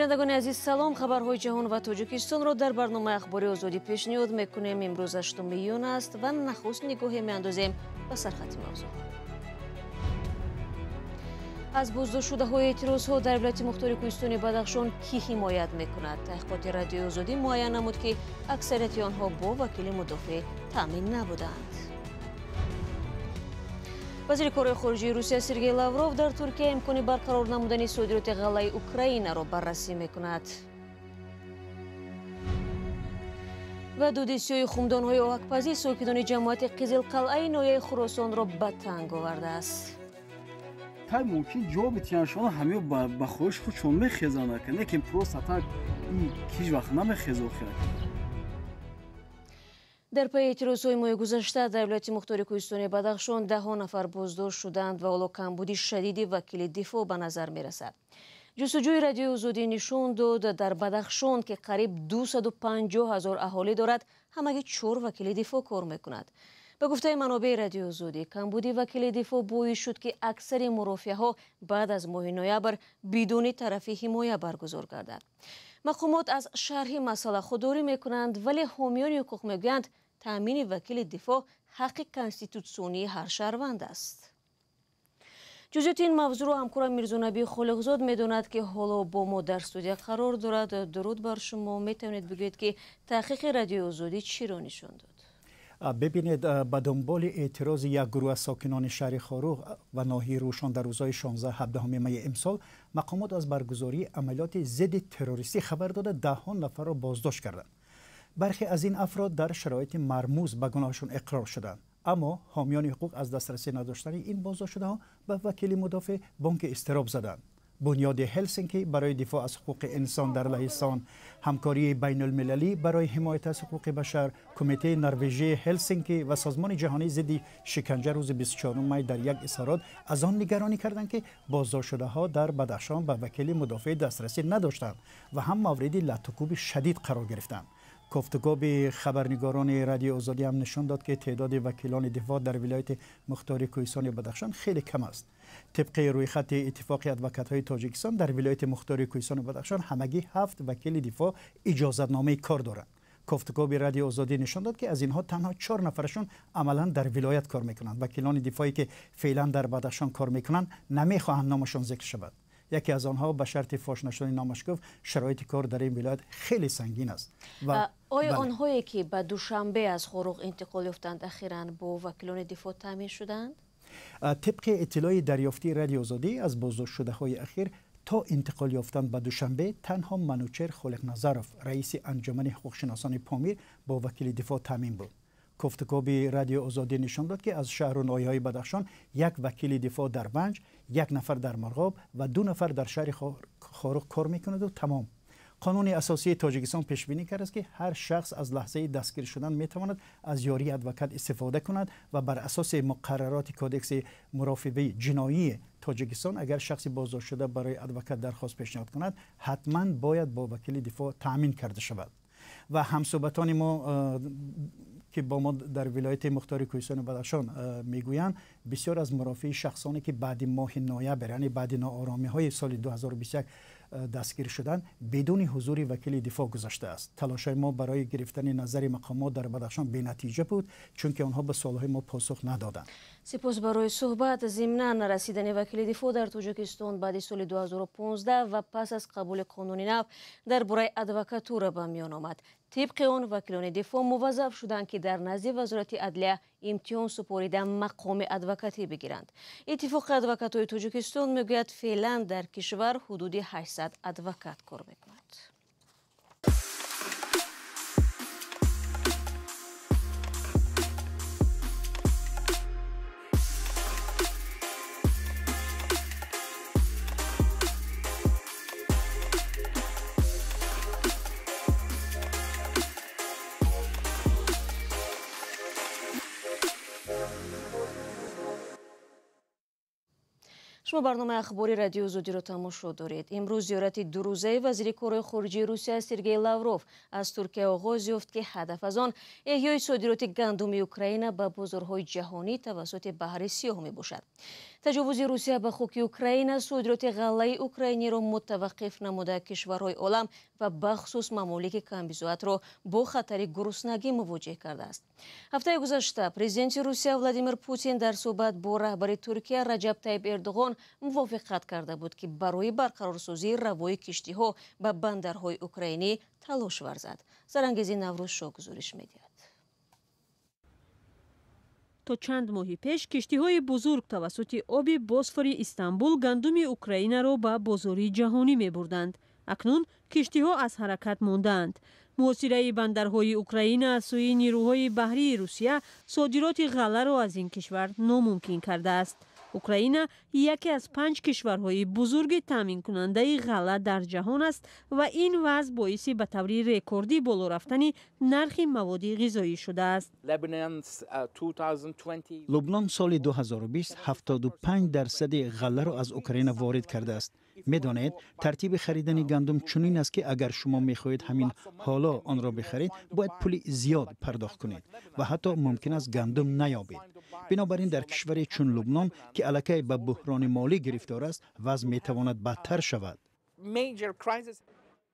Бинандагони азиз, салом. Хабарҳои ҷаҳон ва Тоҷикистонро дар барномаи Ахбори Озодӣ пешниҳод мекунем. Имрӯз 8 июн аст ва нахуст нигоҳе меандозем ба сархати мавзӯъ. Аз боздоштшудаҳои эътирозҳо дар вилояти мухтори кӯҳистони Бадахшон кӣ ҳимоят мекунад? Таҳқиқоти Радиои Озодӣ муайян намуд, ки аксарияти онҳо бо вакили мудофеъ таъмин набуданд. Вазири корҳои хориҷии Русия Сергей Лавров дар Туркия имкони барқарор намудани содироти ғаллаи Украинаро баррасӣ мекунад. Ва дуди сиёҳи хумдонҳои оҳакпазӣ сокинони ҷамоати Қизилқалъаи ноҳияи Хуросонро ба танг овардааст. Тай мумкин ҷо битиҳанд, шумо ҳамаё ба хоҳиши худшон мехезанд, лекин просто так ҳеҷ вақт намехезад охир. Дар пайи эътирозҳои моҳи гузашта дар вилояти мухтори кӯҳистони Бадахшон даҳҳо нафар боздошт шуданд ва ҳоло камбуди шадиди вакили дифоъ ба назар мерасад. Ҷустуҷӯи Радиои Озодӣ нишон дод, дар Бадахшон, ки қариб 250 ҳазор аҳолӣ дорад, ҳамагӣ 4 вакили дифоъ кор мекунад. Ба гуфтаи манобеи Радиои Озодӣ, камбуди вакили дифоъ боис шуд, ки аксари мурофиаҳо баъд аз моҳи ноябр бидуни тарафи ҳимоя баргузор гардад. Мақомот аз шарҳи масъала худдорӣ мекунанд, вале ҳомиёни ҳуқуқ мегӯянд, таъмини вакили дифоъ ҳаққи конститутсионии ҳар шаҳрванд аст. Ҷузъиёти ин мавзӯъро ҳамкорам Мирзонаби Холиқзод медонад, ки ҳоло бо мо дар студия қарор дорад. Дуруд бар шумо. Метавонед бигӯед, ки таҳқиқи Радиои Озодӣ чиро нишон дод? Бибинед, ба дунболи эътирози як гурӯҳ аз сокинони шаҳри Хоруғ ва ноҳияи Рӯшон дар рӯзҳои 16-17 майи имсол мақомот аз баргузории амалиёти зидди террористӣ хабар дода, даҳҳо нафарро боздошт карданд. Бархе аз ин афрод дар шароити мармуз ба гуноҳашон иқрор шуданд, аммо ҳомиёни ҳуқуқ аз дастрасӣ надоштани ин боздоштшудаҳо ба вакили мудофеъ бонки изтироб заданд. Бунёди Ҳелсинки барои дифоъ аз ҳуқуқи инсон дар Лаҳистон, ҳамкории байналмилалӣ барои ҳимоят аз ҳуқуқи башар, кумитаи Норвежии Ҳелсинки ва Созмони ҷаҳонии зидди шиканҷа рӯзи 24 май дар як изҳорот аз он нигаронӣ карданд, ки боздоштшудаҳо дар Бадахшон ба вакили мудофеъ дастрасӣ надоштанд ва ҳам мавриди латукӯби шадид қарор гирифтанд. Кофтукоби хабарнигорони Радиои Озодӣ ҳам нишон дод, ки теъдоди вакилони дифоъ дар вилояти мухтори кӯҳистони Бадахшон хеле кам аст. Тибқи рӯйхати Иттифоқи адвокатҳои Тоҷикистон дар вилояти мухтори кӯҳистони Бадахшон ҳамагӣ 7 вакили дифоъ иҷозатномаи кор доранд. Кофтукоби Радиои Озодӣ нишон дод, ки аз инҳо танҳо 4 нафарашон амалан дар вилоят кор мекунанд. Вакилони дифоъе ки феълан дар Бадахшон кор мекунанд, намехоҳанд номашон зикр шавад. Яке аз онҳо ба шарти фош нашудани номаш гуфт, шароити кор дар ин вилоят хеле сангин аст. Оё онҳое ки ба Душанбе аз Хоруғ интиқол ёфтанд, ахиран бо вакилони дифоъ таъмин шуданд? Тибқи иттилои дарёфтии Радиои Озодӣ аз боздоштшудаҳои ахир то интиқол ёфтан ба Душанбе танҳо Манучер Холиқназаров, раиси анҷумани ҳуқуқшиносони Помир, бо вакили дифоъ таъмин буд. Кофтукоби Радиои Озодӣ нишон дод, ки аз шаҳру ноҳияҳои Бадахшон як вакили дифоъ дар Ванҷ, як нафар дар Марғоб ва 2 нафар дар шаҳри Хоруғ кор мекунад ва тамом. Қонуни асосии Тоҷикистон пешбинӣ кардааст, ки ҳар шахс аз лаҳзаи дастгир шудан метавонад аз ёрии адвокат истифода кунад ва бар асоси муқаррароти Кодекси мурофиаи ҷиноии Тоҷикистон агар шахси боздоштшуда барои адвокат дархост пешниҳод кунад, ҳатман бояд бо вакили дифоъ таъмин карда шавад. Ва ҳамсӯҳбатони мо ки бо мо дар вилояти мухтори кӯҳистони Бадахшон мегӯянд, бисёр аз мурофиаи шахсоне ки баъди моҳи ноябр, яъне баъди нооромиҳои соли 2021 дастгир шуданд, бидуни ҳузури вакили дифоъ гузаштааст. Талошҳои мо барои гирифтани назари мақомот дар Бадахшон бенатиҷа буд, чунки онҳо ба суолҳои мо посух надоданд. Сипос барои суҳбат. Зимнан нарасидани вакили дифоъ дар Тоҷикистон баъди соли 2015 ва пас аз қабули қонуни нав дар бораи адвокатура ба миён омад. Тибқи он вакилони дифоъ муваззаф шуданд, ки дар назди Вазорати адлия имтиҳон супорида мақоми адвокатӣ бигиранд. Иттифоқи адвокатҳои Тоҷикистон мегӯяд, феълан дар кишвар ҳудуди 800 адвокат кор мекунад. Шумо барномаи Ахбори Радиои Озодиро тамошо доред. Имрӯз зиёрати дурӯзаи вазири корҳои хориҷии Русия Сергей Лавров аз Туркия оғоз ёфт, ки ҳадаф аз он эҳёи содироти гандуми Украина ба бозорҳои ҷаҳонӣ тавассути Баҳри Сиёҳ мебошад. Таҷовузи Русия ба хоки Украина содироти ғаллаи украиниро мутаваққиф намуда, кишварҳои олам ва бахусус мамолики камбизоатро бо хатари гуруснагӣ мувоҷеҳ кардааст. Ҳафтаи гузашта президенти Русия Владимир Путин дар суҳбат бо раҳбари Туркия Раҷаб Тайиб Эрдоғон мувофиқат карда буд, ки барои барқарорсозии равои киштиҳо ба бандарҳои украинӣ талош варзад. Сарангези Наврӯзшо гузориш медиҳад. То чанд моҳи пеш киштиҳои бузург тавассути оби Босфори Истанбул гандуми Украинаро ба бозори ҷаҳонӣ мебурданд. Акнун киштиҳо аз ҳаракат мондаанд. Муҳосираи бандарҳои Украина аз сӯи нирӯҳои баҳрии Русия содироти ғалларо аз ин кишвар номумкин кардааст. Украина яке аз 5 кишварҳои бузурги таъминкунандаи ғалла дар ҷаҳон аст ва ин вазъ боиси ба таври рекордӣ боло рафтани нархи маводи ғизоӣ шудааст. Лубнон соли 2020 75% ғалларо аз Украина ворид кардааст. Медонед, тартиби харидани гандум чунин аст, ки агар шумо мехоҳед ҳамин ҳоло онро бихаред, бояд пули зиёд пардохт кунед ва ҳатто мумкин аст гандум наёбед. Бинобар ин дар кишваре чун Лубнон, ки аллакай ба буҳрони молӣ гирифтор аст, вазъ метавонад бадтар шавад.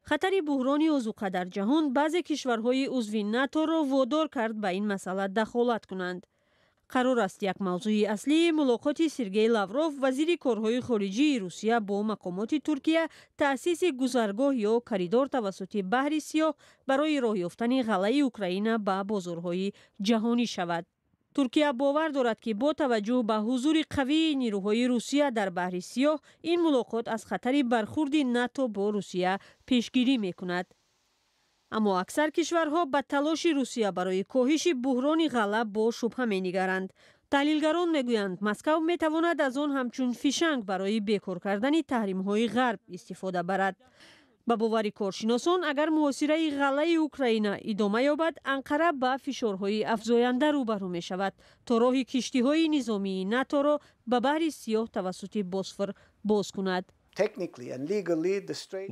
Хатари буҳрони озуқа дар ҷаҳон баъзе кишварҳои узви НАТОро водор кард ба ин масъала дахолат кунанд. Қарор аст як мавзӯи аслии мулоқоти Сергей Лавров, вазири корҳои хориҷии Русия, бо мақомоти Туркия таъсиси гузаргоҳ ё коридор тавассути баҳри Сиёҳ барои роҳ ёфтани ғаллаи Украина ба бозорҳои ҷаҳонӣ шавад. Туркия бовар дорад, ки бо таваҷҷӯҳ ба ҳузури қавии нирӯҳои Русия дар баҳри Сиёҳ ин мулоқот аз хатари бархурди НАТО бо Русия пешгирӣ мекунад. Аммо аксар кишварҳо ба талоши Русия барои коҳиши буҳрони ғалла бо шубҳа менигаранд. Таҳлилгарон мегӯянд, Москав метавонад аз он ҳамчун фишанг барои бекор кардани таҳримҳои ғарб истифода барад. Ба бовари коршиносон, агар муҳосираи ғаллаи Украина идома ёбад, Анқара ба фишорҳои афзоянда рӯбарӯ мешавад, то роҳи киштиҳои низомии НАТОро ба баҳри Сиёҳ тавассути Босфор боз кунад.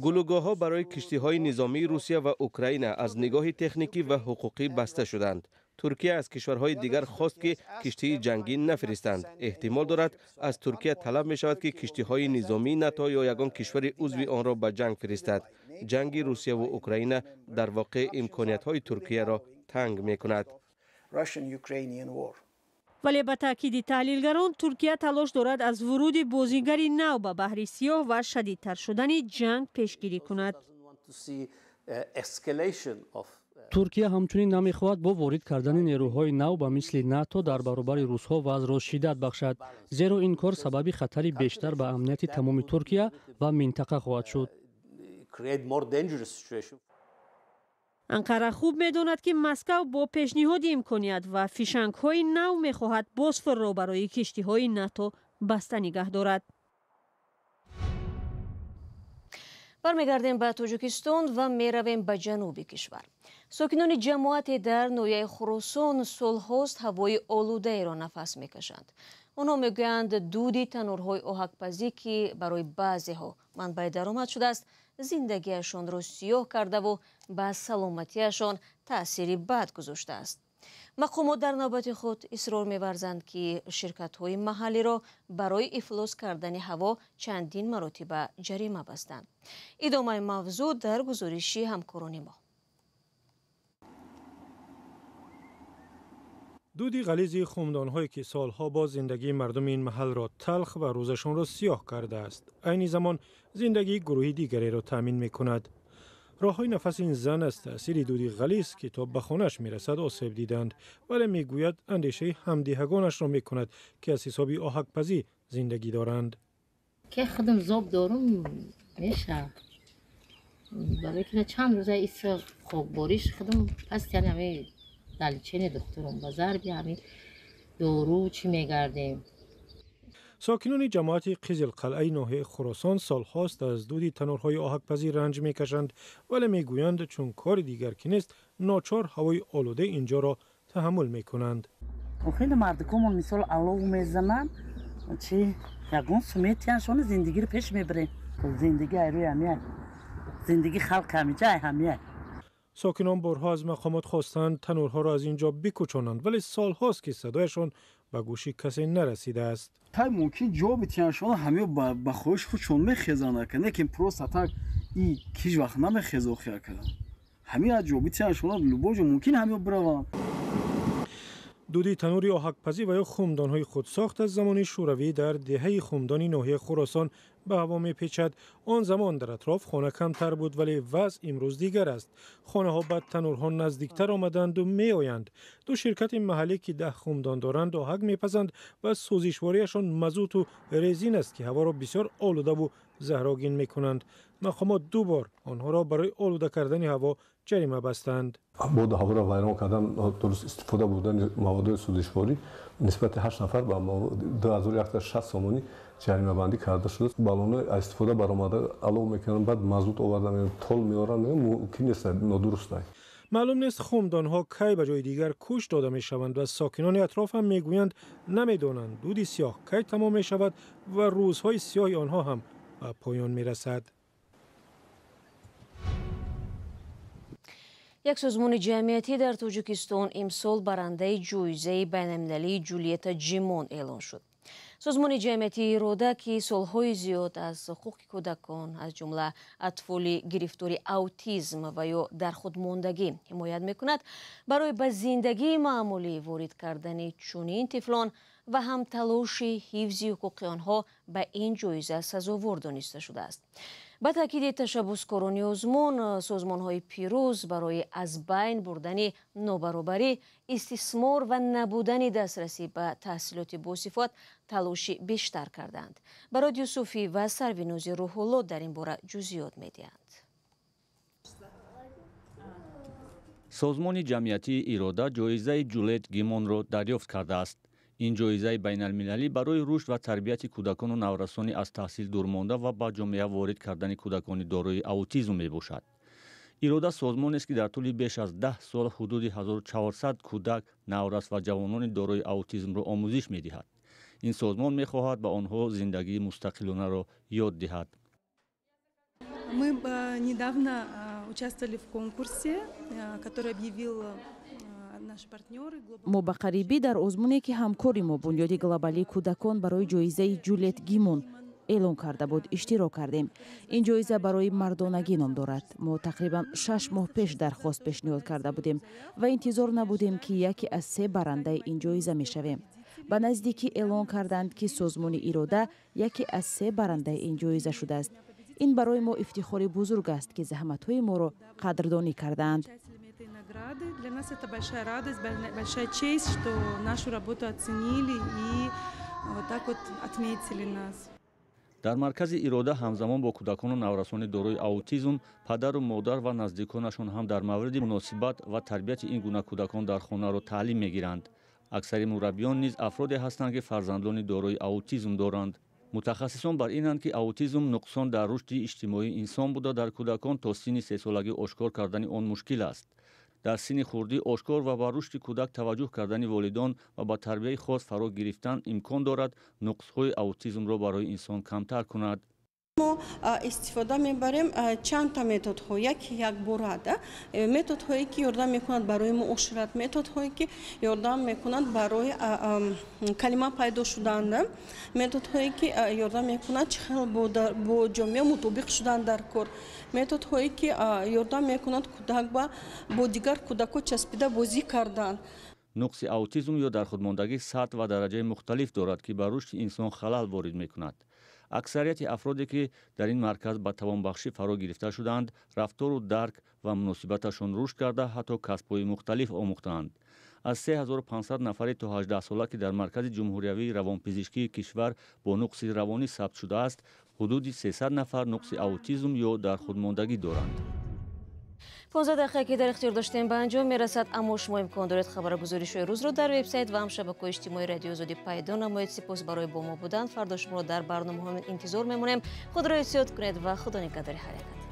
Гулӯгоҳҳо барои киштиҳои низомии Русия ва Украина аз нигоҳи техникӣ ва ҳуқуқӣ баста шуданд. Туркия аз кишварҳои дигар хост, ки киштии ҷангӣ нафиристанд. Эҳтимол дорад, аз Туркия талаб мешавад, ки киштиҳои низомии НАТО ё ягон кишвари узви онро ба ҷанг фиристад. Ҷанги Русияву Украина дар воқеъ имкониятҳои Туркияро танг мекунад. Вале ба таъкиди таҳлилгарон, Туркия талош дорад аз вуруди бозигари нав ба баҳри Сиёҳ ва шадидтар шудани ҷанг пешгирӣ кунад. Туркия ҳамчунин намехоҳад бо ворид кардани нерӯҳои нав ба мисли НАТО дар баробари русҳо вазъро шиддат бахшад, зеро ин кор сабаби хатари бештар ба амнияти тамоми Туркия ва минтақа хоҳад шуд. Анқара хуб медонад, ки Москав бо пешниҳоди имконият ва фишангҳои нав мехоҳад Босфорро барои киштиҳои НАТО баста нигаҳ дорад. Бармегардем ба Тоҷикистон ва меравем ба ҷануби кишвар. Сокинони ҷамоате дар ноҳияи Хуросон солҳост ҳавои олудаеро нафас мекашанд. Онҳо мегӯянд, дуди танурҳои оҳакпазӣ, ки барои баъзеҳо манбаи даромад шудааст, зиндагиашонро сиёҳ кардаву ба саломатиашон таъсири бад гузоштааст. Мақомот дар навбати худ исрор меварзанд, ки ширкатҳои маҳаллиро барои ифлос кардани ҳаво чандин маротиба ҷарима бастанд. Идомаи мавзӯъ дар гузориши ҳамкорони мо. Дуди ғализи хумдонҳое, ки солҳо боз зиндагии мардуми ин маҳалро талх ва рӯзашонро сиёҳ кардааст, айни замон зиндагии гурӯҳи дигареро таъмин мекунад. Роҳҳои нафаси ин зан аз таъсири дуди ғализ, ки то ба хонааш мерасад, осеб диданд, вале мегӯяд, андешаи ҳамдиҳагонашро мекунад, ки аз ҳисоби оҳакпазӣ зиндагӣ доранд. Ки худам зоб дорум, меша барои ки чанд рӯза иса хокбориш худам пас яъне ҳами далчени духтурум ба зарби ҳами дору чӣ мегардем. Сокинони ҷамоати Қизилқалъаи ноҳияи Хуросон солҳост аз дуди танурҳои оҳакпазӣ ранҷ мекашанд, вале мегӯянд, чун кори дигар ки нест, ночор ҳавои олудаи инҷоро таҳаммул мекунанд. Хеле мардикомон мисол алов мезананд, чи ягон суметияншон зиндагиро пеш мебарем. Зиндагӣ айрӯи ҳамия, зиндагии халқ ҳамиҷа ай ҳамия. Сокинон борҳо аз мақомот хостанд танурҳоро аз ин ҷо бикӯчонанд, вале солҳост ки садояшон ба гӯши касе нарасидааст. Тай мумкин ҷо битияншона ҳамё ба хоҳиши худшон мехезанд ака, не ки просто так и ҳеҷ вақт намехеза охи ака. Ҳамин аз ҷо битияншона любой ҷо мумкин ҳамё бираванд. Дуди танури оҳакпазӣ ва ё хумдонҳои худсохт аз замони шӯравӣ дар деҳаи хумдони ноҳияи Хуросон ба ҳаво мепечад. Он замон дар атроф хона камтар буд, вале вазъ имрӯз дигар аст. Хонаҳо ба танурҳо наздиктар омаданду меоянд. Ду ширкати маҳаллӣ ки 10 хумдон доранд оҳак мепазанд ва сӯзишвориашон мазуту резин аст, ки ҳаворо бисёр олудаву заҳрогин мекунанд. Мақомот ду бор онҳоро барои олуда кардани ҳаво ҷарима бастанд. Боду ҳаворо вайрон кардан, дуруст истифода бурдани маводои сӯзишворӣ нисбати 8 нафар ба 2160 сомонӣ ҷаримабандӣ карда шудааст. Баллонҳои аз истифода баромада алов мекунанд, баъд мазут оварда тол меоранд, мумкин нест, нодуруст аст. Маълум нест хумдонҳо кай ба ҷои дигар кӯч дода мешаванд ва сокинони атроф ҳам мегӯянд намедонанд дуди сиёҳ кай тамом мешавад ва рӯзҳои сиёҳи онҳо ҳам ба поён мерасад. Як созмони ҷамъиятӣ дар Тоҷикистон имсол барандаи ҷоизаи байналмилалии Ҷулиета Ҷимон эълон шуд. Созмони ҷамъиятии Ирода, ки солҳои зиёд аз ҳуқуқи кӯдакон, аз ҷумла атфоли гирифтори аутизм ва ё дар худмондагӣ ҳимоят мекунад, барои ба зиндагии маъмулӣ ворид кардани чунин тифлон ва ҳам талоши ҳифзи ҳуқуқи онҳо ба ин ҷоиза сазовор дониста шудааст. Ба таъкиди ташаббускорони озмун, созмонҳои пирӯз барои аз байн бурдани нобаробарӣ, истисмор ва набудани дастрасӣ ба таҳсилоти босифат талоши бештар карданд. Барод Юсуфӣ ва Сарвинози Рӯҳулло дар ин бора ҷузъиёт медиҳанд. Созмони ҷамъиятии Ирода ҷоизаи Ҷулет Гимонро дарёфт кардааст. Ин ҷоизаи байналмилалӣ барои рушд ва тарбияти кӯдакону наврасони аз таҳсил дурмонда ва ба ҷомеа ворид кардани кӯдакони дорои аутизм мебошад. Ирода созмонест, ки дар тӯли беш аз 10 сол ҳудуди 1400 кӯдак, наврас ва ҷавонони дорои аутизмро омӯзиш медиҳад. Ин созмон мехоҳад ба онҳо зиндагии мустақилонаро ёд диҳад. Мы недавно участвовали в конкурсе, который объявил Мо ба қарибӣ дар озмуне, ки ҳамкори мо Бунёди глобалии кӯдакон барои ҷоизаи Ҷулет Гимон эълон карда буд, иштирок кардем. Ин ҷоиза барои мардонагӣ ном дорад. Мо тақрибан 6 моҳ пеш дархост пешниҳод карда будем ва интизор набудем, ки яке аз 3 барандаи ин ҷоиза мешавем. Ба наздикӣ эълон карданд, ки созмони Ирода яке аз 3 барандаи ин ҷоиза шудааст. Ин барои мо ифтихори бузург аст, ки заҳматҳои моро қадрдонӣ кардаанд. Для нас это большая радость, большая честь, что нашу работу оценили и вот так вот отметили нас. Дар маркази Ирода ҳамзамон бо кӯдакону наврасони дорои аутизм, падару модар ва наздиконашон ҳам дар мавриди муносибат ва тарбияти ин гуна кӯдакон дар хонаро таълим мегиранд. Аксари мураббиён низ афроде ҳастанд, ки фарзандони дорои аутизм доранд. Мутахассисон бар инанд, ки аутизм нуқсон дар рушди иҷтимоии инсон буда, дар кӯдакон то синни 3-солагӣ ошкор кардани он мушкил аст. Дар синни хурдӣ ошкор ва ба рушди кӯдак таваҷҷӯҳ кардани волидон ва ба тарбияи хос фаро гирифтан имкон дорад нуқсҳои аутизмро барои инсон камтар кунад. Мо истифода мебарем чандта методҳо, яке якборада методҳое, ки ёрдам мекунанд барои муошират, методҳое, ки ёрдам мекунанд барои калима пайдо шудан, методҳое, ки ёрдам мекунанд чӣ хел бо ҷомеа мутобиқ шудан дар кор, методҳое, ки ёрдам мекунанд кӯдак бо дигар кӯдакҳо часпида бозӣ кардан. Нуқси аутизм ё дархудмондагӣ сатҳ ва дараҷаи мухталиф дорад, ки ба рушди инсон халал ворид мекунад. Аксарияти афроде, ки дар ин марказ ба тавонбахшӣ фаро гирифта шудаанд, рафтору дарк ва муносибаташон рушд карда, ҳатто касбҳои мухталиф омӯхтаанд. Аз 3500 нафари то 18 сола, ки дар маркази ҷумҳуриявии равонпизишкии кишвар бо нуқси равонӣ сабт шудааст, ҳудуди 300 нафар нуқси аутизм ё дархудмондагӣ доранд. 15 дақиқа, ки дар ихтиёр доштем, ба анҷом мерасад, аммо шумо имкон доред хабаргузоришҳои рӯзро дар вебсайт ва ҳам шабакаҳои иҷтимоии Радиои Озодӣ пайдо намоед. Сипос барои бо мо будан. Фардо шуморо дар барномаҳо интизор мемонем. Худро эҳтиёт кунед ва Худо нигаҳдори ҳар якатон.